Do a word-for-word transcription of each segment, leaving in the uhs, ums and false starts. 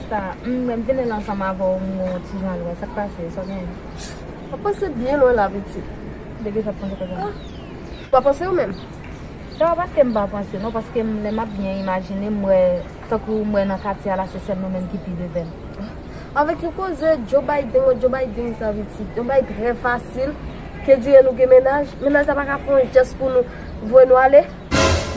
Sa, m, m vini la ansanm avè w, m wè w ti jan lwen. Sa k pase? Sa w genyen? M ap panse byen lwen la, pitit. De kisa w ap panse konsa? Ah. Ou pa panse ou menm? Se pa paske m pa panse, non, paske m, lè m ap byen imajine, m wè, tankou m wè nan katye a la, se sèl nou menm ki pi devèn. Avèk yon koze Joe Biden, Joe Biden sa, pitit. Yon bagay trè fasil. Ke dire nou gen mennaj, mennaj la pa ka fè yon jès pou nou, voye nou ale.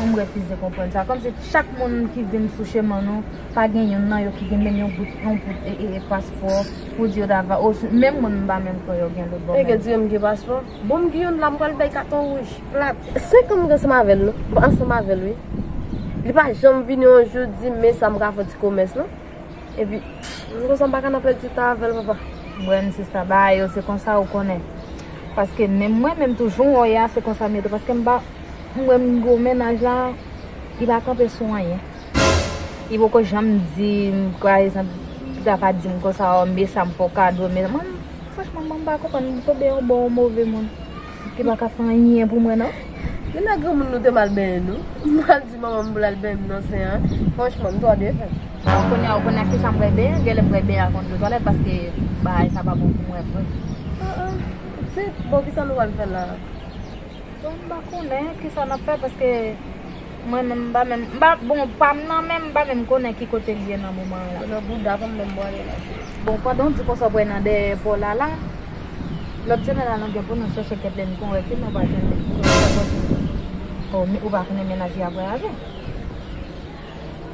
Mwen, m refize konprann sa. Kòmsi chak moun ki vin sou chemen nou, pa gen youn nan yo ki gen menm yon bout, yon bout, e, e, e, paspò pou di yo ta va, o, menm mwen, m pa menm kwè yo gen lòt bò. E ke menm. Di yo m gen paspò. Bon, m gen youn la, m pral bay katon wouj, plat. Senk an m gen ansanm avè l, non. M ansanm avè l, wi. Li pa janm vini yon jou di, men sa m ka fè ti komès, non. Epi, m konsa m pa ka nan pèdi tan avè l, papa. Bwen, sista, bagay yo, se konsa ou konnen. Paske menm mwen, menm toujou, w wè a, se konsa m ye tou. Paske m pa, m wè m gwo mennaj la, li pa kanpe sou anyen. Li poko janm di, m, pa egzanp, li ta pa di m konsa, o, men sa m fè w kado, men mwen, franchman, mwen, m pa konprann, m tonbe yon bon move moun. Li pa ka fè anyen pou mwen, non. Men nan granmoun nou te mal benyen nou. M al di manman m pou l al benyen m nan sen an. Franchman, m twò defèt. Bon, kounye a, ou konnen ak kisa m pral benyen? Genlè m pral benyen ak yon dlo twalèt paske bagay sa pa bon pou mwen vre. Ah, ah. Bon, kisa nou pral fè la? Bon, m pa konnen kisa n ap fè paske mwen menm m pa menm, m pa, bon, pa m nan men m pa menm konnen ki kote l ye nan moman an la. Nan bouda pa m menm m prale la. Bon, pandan w di konsa w pral nan dèyè pò la la, lòt semèn la nou gen pou nou chèche Kathleen pou n wè si nou pa jwenn li. O, men ou pa konnen mennaj li ap vwayaje?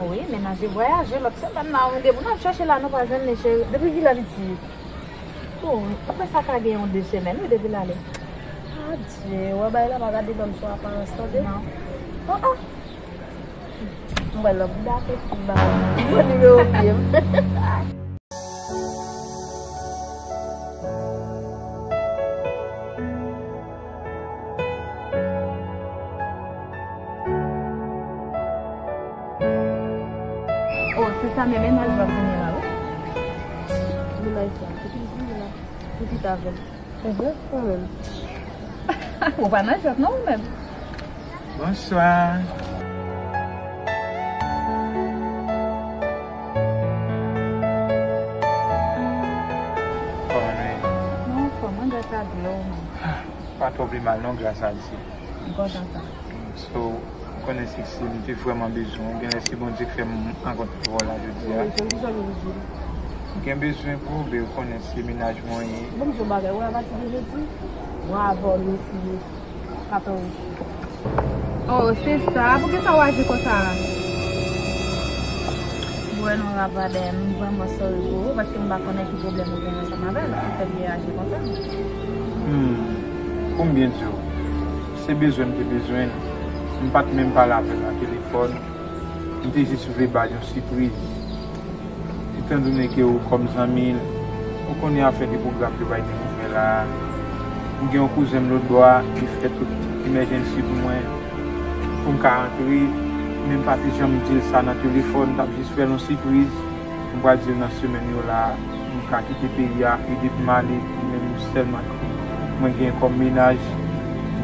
Wi, mennaj li vwayaje lòt semèn la, nou gen pou n al chèche la, nou pa jwenn li, cheri. Depi kilè li di? Bon, apre sa ka gen yon de semèn, wi, depi l ale. Adye, wè bagay la pa gade ban m sou aparans, tande? Non. Oh, oh. M pral nan bouda Kathleen ba mwen nimewo pye m. Oh, se sa, men mennaj la vini la, wi. Mennaj la, ki vini la? Pou ki ta avè l? Ou pa nan jwèt non ou menm. Bonswa. Kòman nou ye? Nou anfòm, wi, gras a Dye, ou menm? Pa twò pi mal non, gras a Dye. M kontan sa. So, ou konnen Sexy, m te vrèman bezwen w. Genlè se Bondye k fè m rankontre w la jodi a. Wi, se kisa nou bezwen? M gen bezwen pou w, ben, ou konnen se mennaj mwen ye. Bon, m di w bagay, wè, apati de jodi, mwen avè w nou fini. Katon. Oh, sista, poukisa w aji konsa? Mwen non, Rabadè, m vrèman sorry pou ou, paske m pa konnen ki pwoblèm ou gen ansanm avè l, ki fè l reyaji konsa. Hmm. Pou m byen di w, se bezwen m te bezwen l. M pa t menm pale avè l nan telefòn. M te jis vle ba l yon sipriz. Etandone ke ou kòm zanmi l, ou konnen afè de pwogram yo bay de nouvèl la. M gen yon kouzen m lòtbò a, li fè tout emergency pou mwen, pou m ka antre, men m pa te janm di l sa nan telefòn, m t ap jis fè l yon sipriz. M pral di l nan semèn yo la, m ka kite peyi a, e depi m ale, li menm sèlman ke mwen gen kòm mennaj,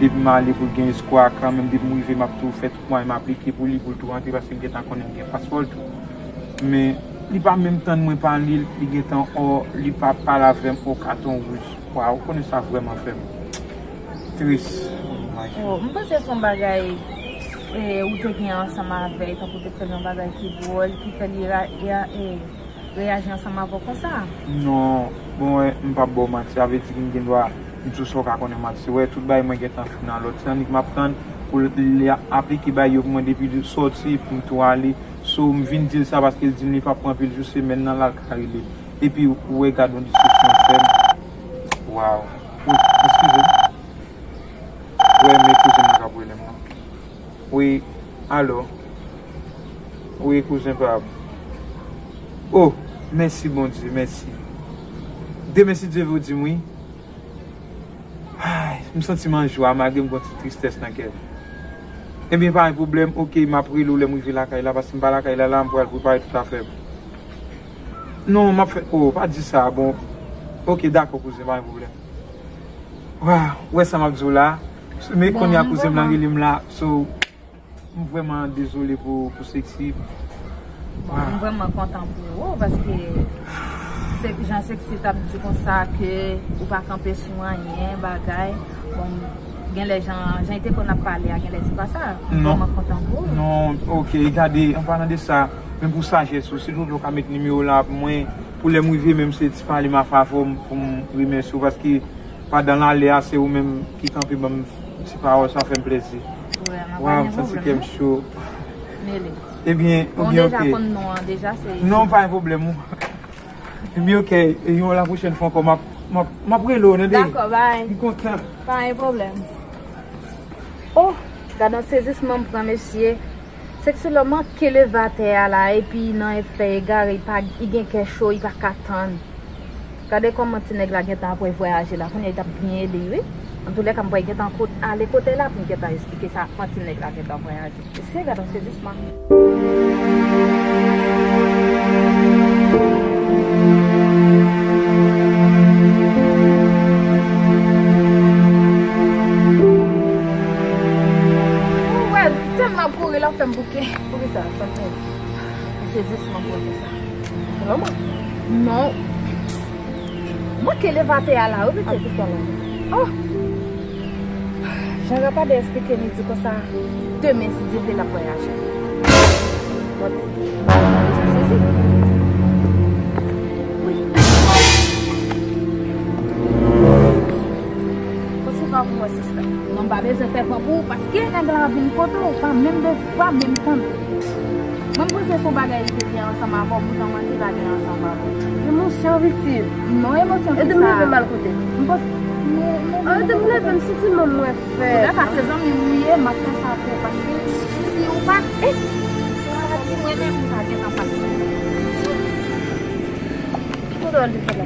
depi m ale pou l gen espwa, kanmenm depi m rive, m ap tou fè tout mwayen m aplike pou li, pou l tou rantre, paske m gentan konnen m gen paspò l tou. Men, li pa menm tann mwen pale, li gentan o, li pa pale avè m o katon wouj. Waw, ou konnen sa vrèman fè m tris. Oh, m panse se yon bagay, eh, ou te gen ansanm avè l, tankou te fè l yon bagay ki dwòl, ki fè li ra-, ya-, eh, reyaji ansanm avè w konsa. Non, bon, wè, m p ap ba w manti, sa vle di ki m gen dwa di w sa w ka konnen manti. Wè, tout bagay mwen gentan fini, lòt se annik m ap tann pou l, l aplike bagay yo pou mwen depi l sòti pou m tou ale. So, m vin di l sa paske l di m li p ap pran anpil jou semèn nan, la l ka rele m. Epi, ou wè, gad yon diskusyon fè m. Waw. Wi, eskize m. Wè, men kouzen mwen k ap rele m nan. Wi, alo. Wi, kouzen pa m. Oh, mèsi Bondye, mèsi. Demen, si Dye vle, ou di m wi. Ay, m santi m an jwa, malgre m gen yon ti tristès nan kè m. Ebyen, pa gen pwoblèm, oke, m ap rele w lè m rive lakay la, paske m pa lakay la, la, m pral prepare tout afè m. Non, m ap fè, oh, pa di sa, bon. Oke, dakò, kouzen, pa gen pwoblèm. Waw, ou wè sa m ap di w la? Men kounye a kouzen m lan rele m la, so, m vrèman dezole pou, pou Sexy. M M vrèman kontan pou ou, paske se jan Sexy t ap di konsa ke ou pa kanpe sou anyen, bagay. Bon, genlè jan, jan li te konn ap pale a, genlè se pa sa. M vrèman kontan pou ou. Non, ok, gade, an palan de sa, menm pou sajès ou, silvouplè, ou ka met nimewo w la pou mwen, pou lè m rive, menm se ti pale m a favè w pou m remèsye w, paske pandan l ale a, se ou menm ki kanpe ban m ti pawòl, sa fè m plezi. Waw, m santi kè m cho. Mele. Ebyen, ebyen, ok. Bon, deja konn non an, deja se. Non, pa gen pwoblèm. Ebyen, ok, e yon la pwochèn fwa ankò, m ap, m ap, m ap rele w, tande? Dakò, bay. M kontan. Pa gen pwoblèm. Oh, gad yon sezisman m pran, mesye. Sexy love manke leve atè a la, epi nan fè egare, li pa, li gen kè cho, li pa ka tann. Gade kòman ti nèg la gentan ap vwayaje la, kounye a li t ap byen ede wi. Antoulèka, m pral gentan kot, ale kote l la pou m gentan esplike sa, kòman ti nèg la gentan vwayaje. Mesye, gad yon sezisman. Ou wè, tèlman ap kouri, l ap fè m bouke. Poukisa? Sa fè? Sezisman pou fè sa. Vrèman? Non. Manke leve atè a la, wi, pitit. Oh! Jan rapadè esplike m, li di konsa, demen, si Dye vle, l ap vwayaje. Manti. Sa sezi. Wi. Fò se pa pou mwen, sista. Non, m pa bezwen fè pran pou ou, paske nèg la vin kote w, pa menm de, pa menm tann. Mwen, m panse se yon bagay li te gen ansanm avè w, poutan manti pa gen ansanm avè w. Emosyon, pitit. Non, emosyon ki sa. E de m leve m al kote. M panse, men, men, ah, de m leve m sezi, mwen, mwen fè. Poutèt sa, se zanmi m ou ye, m ap fè sa pou ou, paske si ou pa, eh, si w pa di mwen menm, m pa gentan pati. Ki kote w al te fè la?